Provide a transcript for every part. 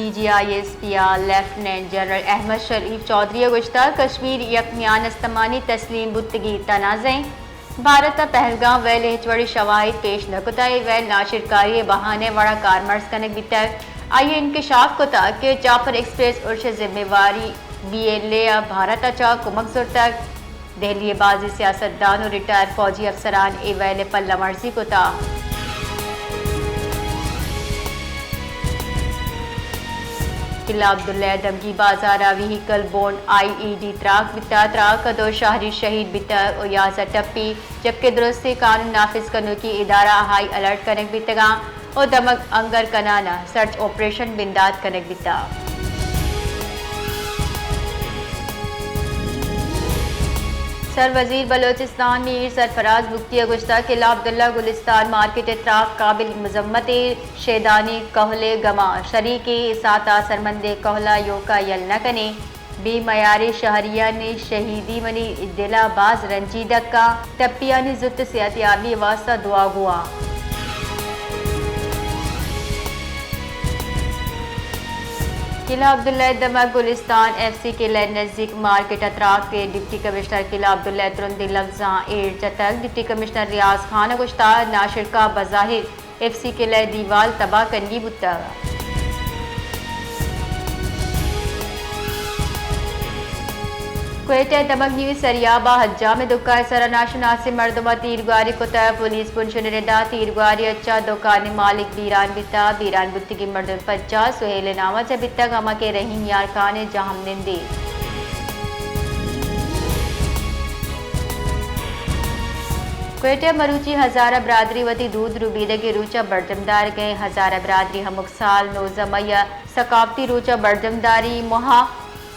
D G I S P ء lieutenant general Ahmad شریف چوہدری ء گوشتگ، کشمیر یک میان استمانی تسلیم بوتگی تنازعہ انت۔ بھارت ء پہلگام ویل ء ہچ وڑیں شواہد پیش نہ کتگ، اے ویل ناشرکاری ء بہانہ ء وڑا کارمرز کنگ بیتگ۔ آئی ء انکشاف کتگ کہ جعفر ایکسپریس ارش ء ذمہ واری بی ایل اے ء بھارت ء چہ کمک زرتگ۔ دہلی ء بازیں سیاستدان و ریٹائر فوجی افسران اے ویل ء پلہ مرزی کتگ۔ قلعہ عبداللہ ء دمگی بازار ء vehicle born I E D تراک بیتگ، تراک ء دو شہری شہید بیتگ و یازدہ ٹپی، جبکہ درستیں قانون نافذ کنوکی ادارہ ہائی الرٹ کنگ بیتگاں و دمگ انگر کنان ء سرچ آپریشن بندات کنگ بیتگ۔ سر وزیر بلوچستان میر سرفراز بگٹی ء گوشتگ کہ قلعہ عبداللہ گلستان مارکیٹ ء تراک قابل مذمت ء شیدانی کہل ء گماں شریک ء، اے ساعت ء سرمندیں کہل ء یوک ء یل نہ کنیں۔ بے میاریں شہریانی شہیدی منی دل ء باز رنجیدگ کاں، ٹپیانی زوت صحت یابی ء واستہ دعا گواں۔ قلعہ عبداللہ ء دمگ گلستان ایف سی قلعہ ء نزیک مارکیٹ ء تراک ء ڈپٹی کمشنر قلعہ عبداللہ ء ترندیں لبزاں ایر جتگ۔ ڈپٹی کمشنر ریاض خان ء گوشتگ، ناشرکا بظاہر ایف سی قلعہ ء دیوال تباہ کنگی بوتگ۔ کوئٹہ ء دمگ نیو سریاب ء حجام ء دکان ء سرا ناشناسیں مردماں تیرگواری کتگ، پولیس بنشون ء ردا تیرگواری ء چہ دکان ء مالک بیران بیتگ، بیران بوتگیں مردم پجاہ سہیل ء نام ء چہ بیتگ، ہما کہ رحیم یار خان ء جہمنندے۔ کوئٹہ ء مروچی ہزارہ برادری وتی دود ربیدگیں روچ ء برجم دارگ ء انت۔ ہزارہ برادری ہمک سال نوزدہ مئی ء ثقافتی روچ ء برجم داری۔ موہ ء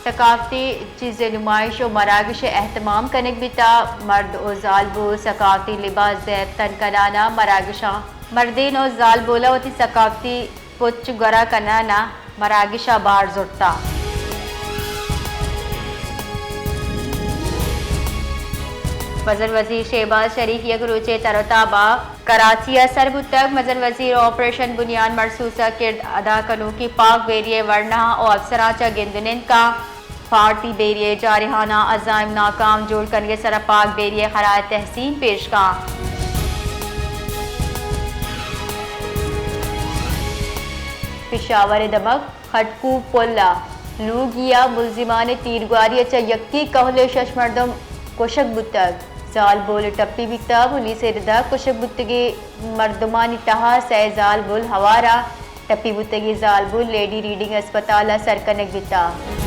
ثقافتی چیز ء نمائش و مراگش ء اہتمام کنگ بیتگ۔ مرد و زالبول ثقافتی لباس زیب تن کنان ء مراگشاں۔ مردین و زالبولاں وتی ثقافتی پچ گورا کنان ء مراگش ء بار زرتگ۔ مزن وزیر شہباز شریف یک روچے تر و تاب ء کراچی ء سر بوتگ۔ مزن وزیر آپریشن بنیاد مرصوص ء کرد ادا کنوکیں پاک بحریہ ء ورنا و افسراں چہ گند و نند کاں۔ بھارتی بحریہ ء جارحانہ عزائم ناکام جوڑ کنگ ء سرا پاک بحریہ ء خراج تحسین پیش کاں۔ پشاور ء دمگ خٹکو پل ء لوگی ء ملزمان ء تیرگواری ء چہ یکے کہول ء شش مردم کشگ بوتگ، زالبول ٹپی بیتگ۔ پولیس ء ردا کشگ بوتگیں مردمانی تہا سئے زالبول ہوار ء ٹپی بوتگیں زالبول لیڈی ریڈنگ اسپتال ء سر کنگ بیتگ۔